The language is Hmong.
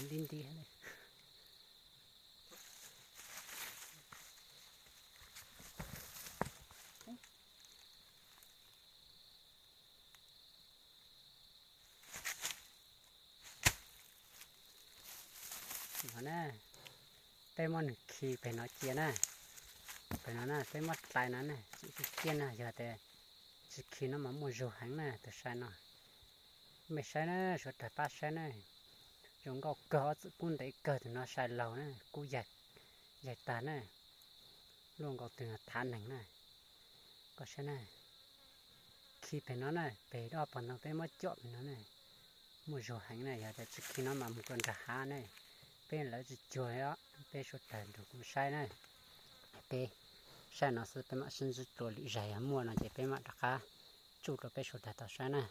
Nti nti. No na, peb muab nws khi pem no cia na. Pem no na peb muab dlai no na, tseem tiaj tiaj na, yog tias tsis khi no mas muaj zug heev na tus sai no. Mej saib na, suav daws pab saib na. Zoo nkauj kawg, ob txwm kub ntev kawg, tus no sai laug na, kub yaig tag na. Luaj nkaus twg thav neeg na. Koj saib na, khi pem no na, pem ob pog ntoo peb muab com pem no na. Muaj zug heev na, yog tias tsis khi no mas mus rau nram hav ne. Peb lawv tsis cuag os, peb suav daws nrog kuv saib na. Peb saib no xwb peb mam sib ntsib dua lwm zaug, yog muaj no ces peb mam rov qab tsuj rau peb suav daws tau saib na.